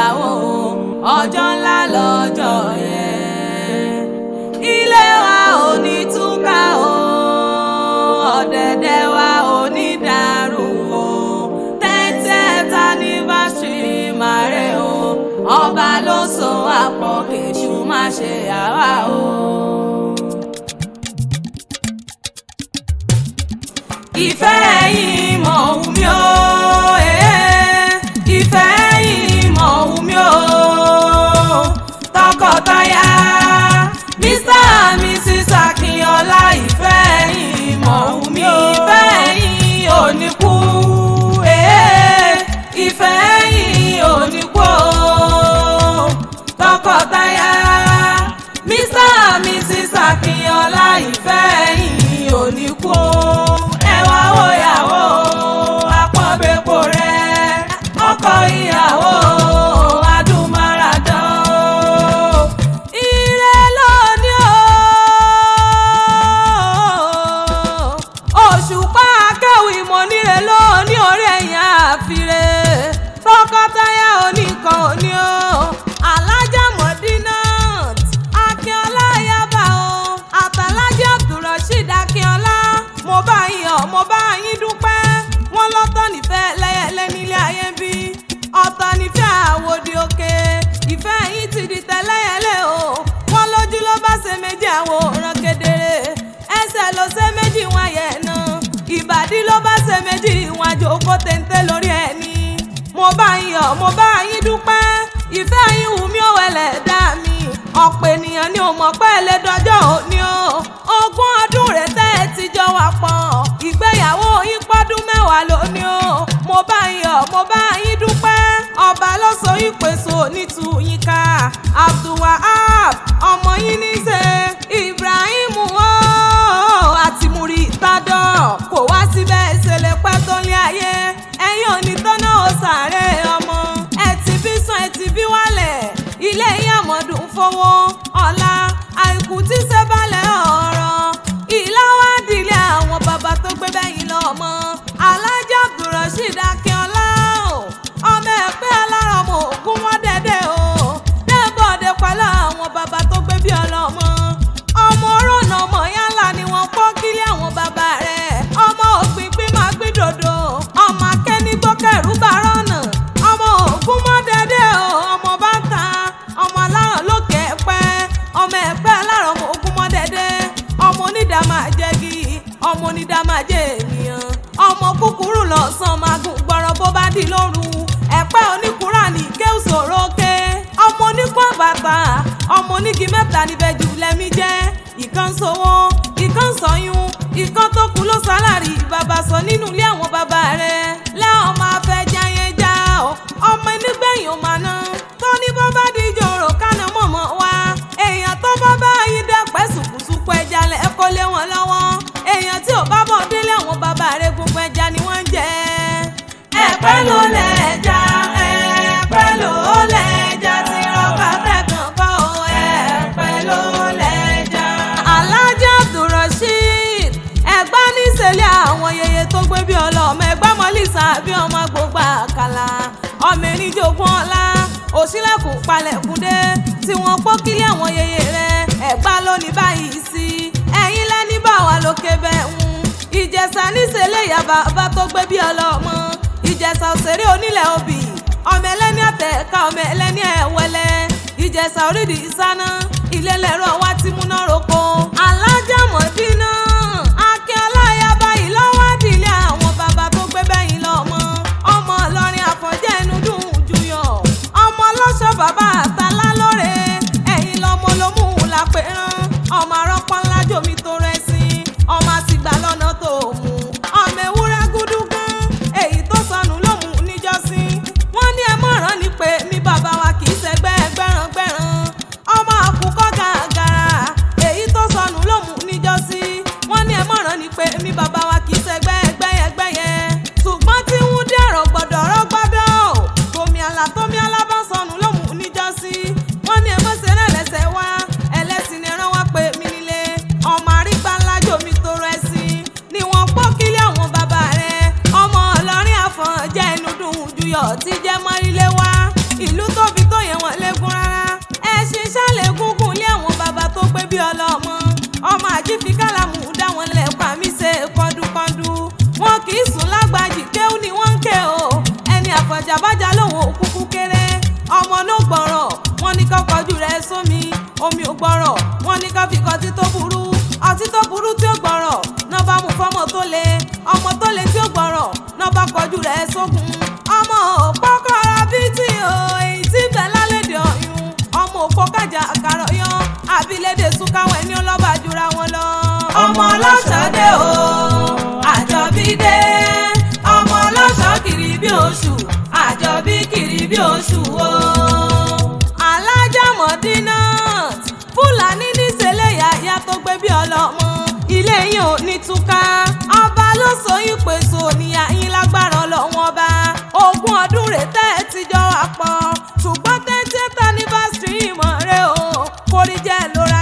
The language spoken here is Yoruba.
ìyàwó, ọjọ́ ńlá lọ́jọ́ yẹn. Ilé wa ò ní túká o, ọ̀dẹ̀dẹ̀ wa ò ní dàrú o. 30th anniversary màrè o, ọba ló so àpọ̀ kèṣù má ṣe àwa o. Ìfẹ́ yìí mọ̀ wù mí o, ìfẹ́ yìí mọ̀ wù mí o. Tọkọtaya Mr. and Mrs. Akínọlá, ìfẹ́ yìí mọ̀ wù mí o. Ìfẹ́ yìí ò ní kú, ìfẹ́ yìí ò ní kú o. Tọkọtaya Mr. and Mrs. Akínọlá, ìfẹ́ yìí ò ní kú o. Ẹ wá wo ìyàwó apọ́nbẹ́pọ̀ rẹ̀, ọkọ ìyàwó adúmáradán o. Ire lónìí o, òṣùpá akéwì mo níre lónìí, orí ẹ̀yìn àfiré. Tọkọtaya oníkan òní o, Alájà Mọ̀dínàt Akínọlá Yaba o, àtàlájà Abdulrasheed Akínọlá, mo bá yín ọ̀, mo bá yín dúpẹ́. Wọ́n lọ́tọ̀ nífẹ̀ẹ́ lẹ́yẹlé nílé ayé ń bí, ọ̀tọ̀ nífẹ̀ẹ́ àwòdì òkè, ìfẹ́ yín ti di tẹ́lẹ̀yẹlé o. Wọ́n lójú ló bá ṣe méjì àwòrán kedere, ẹsẹ̀ ló ṣe méjì wọn yẹ̀ náà, ìbàdí ló bá ṣe méjì wọn àjòkó téńté lórí ẹni. Mo bá yín yọ̀, mo bá yín dúpẹ́, ìfẹ́ yín wù mí ò wẹ̀lẹ̀ dá mi. Ọ̀pọ̀ ènìyàn ni ò mọ̀ pé lè dọjọ́ òní o. 20 ọdún rẹ̀ tẹ́ ẹ ti jọ wà pọ̀, ìgbéyàwó yín pọ́dún 10 lónìí o. Mo bá yín yọ̀, mo bá yín dúpẹ́, ọba ló sọ yín pèsè onítù yín ká. Abdulwahab ọmọ yín ní ṣe Ibrahim o àti Muritadọ, kò wá síbẹ̀ ṣẹlẹ̀ pẹ́ tó lé ayé. Ẹ̀yin ò ní tọ́nà ó sàárẹ̀ ọmọ, ẹ ti bí sàn, ẹ ti bí wálẹ̀, ilé yín àmọ̀dùn fowó ọ̀la àìkú tí ṣe balẹ̀ ọ̀rọ̀. Ìlàwádìílé àwọn bàbá tó gbé bẹ́yìn lọ́mọ, Alájà Abdulrasheed Akínọlá o, ọmọ ẹ̀pẹ́ alárọ̀mọ ògún wọn dẹ́dẹ́ o, dẹ́bọ̀dẹ́ pẹ̀lú àwọn bàbá tó gbé bí ọlọ́mọ. Ọmọ rọ̀nà ọmọ yálà ni wọ́n pọ́ kílé àwọn bàbá rẹ̀, ọmọ òpinpin máa gbé dòdò, ọmọ akẹ́nigbọ́kẹ̀rú bá rọ̀nà, ọmọ ògún mọ́ dẹ́dẹ́ o, ọmọ bá ń ta, ọmọ aláràn lókè ẹ̀pẹ́, ọmọ ẹ̀pẹ́ alárọ̀mọ ògún mọ́ dẹ́dẹ́, ọmọ onídàá máa jẹ́gi, ọmọ onídàá máa jẹ́ ènìyàn, ọmọ kúkúrú lọ́sàn máa gùn gbọ́rọ̀ bó bá di lóru, ẹ̀pẹ́ oníkúrà ní kéwùsòro ké, ọmọ onípọ̀n bàtà, ọmọ onígi mẹ́ta níbẹ̀ jù lẹ́mí jẹ́, ìkan sowó, ìkan sọyún, ìkan tó kú ló sálárì bàbá sọ nínú ilé àwọn bàbá rẹ̀. Lẹ́ọ̀n máa fẹ́ jayẹn já o, ọmọ nígbẹ̀yìn ò máa ná tó ní bó bá di jòrò kánà mọ̀mọ́ wa. Èèyàn tó bá bá yín dẹ́pẹ́ sùkùsùkù ẹja lẹ̀ kó lé wọn lọ́wọ́, èèyàn tí ò bá bọ̀ délé àwọn bàbá rẹ̀ gbogbo ẹja ni wọ́n ń jẹ. Ẹ̀pẹ́ ló lẹ̀ja, ẹ̀pẹ́ ló lẹ̀ja tí rọ́bà tẹ̀gàn kọ́ o, ẹ̀pẹ́ ló lẹ̀ja. Alájà Abdulrasheed ẹ̀gbá níṣẹ̀lẹ̀ àwọn yeye tó gbé bí ọlọ́mọ, ẹ̀gbá mọ́lísà bí ọmọ gbogbo àkàlà, ọmọ eníjogún ọlá òṣìlẹ̀kùn palẹ̀kùndé tí wọ́n pọ́kílé àwọn yeye rẹ̀, ẹ̀gbá lónìí báyìí sí ẹ̀yìn lẹ́ní bá wà lókè bẹ́ẹ̀ ń. Ìjẹ̀ṣà níṣẹ̀lẹ̀ ìyá bàbá tó gbé bí ọlọ́mọ, Ìjẹ̀ṣà òṣèré onílẹ̀ obì, ọmọ ẹlẹ́ni àtẹ̀ká, ọmọ ẹlẹ́ni ẹ̀wẹ́lẹ́, Ìjẹ̀ṣà orídìí ìsáná, ilé lẹ́rọ wá ti múná roko. Alájà Mọ̀dínà Akínọlá Yaba ìlọ́wádìílé àwọn bàbá tó gbé bẹ́yìn lọ́mọ, ọmọ Ìlọrin àfọ̀njẹ́ ẹnu dùn juyọ̀, ọmọ ọlọ́ṣọ́ bàbá àtàlá lóore, ẹ̀yìn lọ́mọ ló mú un lápẹ̀rán, ọmọ arọ́pọ̀ ńlá jomi tó rẹ̀ sí, ọmọ àtìgbà lọ́nà tó mú, ọmọ ewúrẹ́ gúdúgún èyí tó sọnù ló mú níjọ́sí. Wọ́n ní ẹ mọ̀ràn ni pé mi bàbá wa kì í ṣẹgbẹ́ gbẹ̀ràngbẹ̀ràn, ọmọ àkùkọ gàgàrà èyí tó sọnù ló mú níjọ́sí. Wọ́n ní ẹ mọ̀ràn ni pé mi bàbá wa kì í ṣẹgbẹ́ gbẹ́yẹgbẹ́yẹ, ṣùgbọ́n tí ń dẹ̀rọ̀ gbọ́dọ̀ rọ́gbọ́dọ̀ tómi àlà tómi àlà bá sọnù ló mú níjọ́sí. Wọ́n ní ẹ mọ̀ ṣe lẹ́lẹ́sẹ̀ wá ẹlẹ́sìn ni ẹran wá pé mi nílẹ̀. Omi ò gbọ́rọ̀, wọ́n ní ká fi kan ọtí tó burú, ọtí tó burú tí ó gbọ́rọ̀ náà bá mú fọ́mọ tó le, ọmọ tó le tí ó gbọ́rọ̀ náà bá kọjú rẹ̀ sógun. Ọmọ òpókọ̀rọ̀ bíi o, èyí tí ń bẹ lálédè Ọ̀yún, ọmọ òpó kájà àkàrọ̀ yan àbílédè súnkáwọn ẹni ọlọ́ba jura wọn lọ. Ọmọ ọlọ́ṣọ́dé o, àjọbí dé, ọmọ ọlọ́ṣọ́ kiri bí oṣù, àjọbí kiri bí oṣù o. Alájà Mọ̀dínàt Fúlàní níṣẹ́lẹ̀ yàyà tó gbé bí ọlọ́mọ, ilé yìí ò ní túká. Ọba ló sọ yín pèsè òníyà yín lágbára ọlọ́wọ́n ọba. 20 ọdún rẹ̀ tẹ́ ẹ ti jọ wà pọ̀, ṣùgbọ́n 30th anniversary ìmọ̀ rẹ̀ o, forí jẹ́ lóra.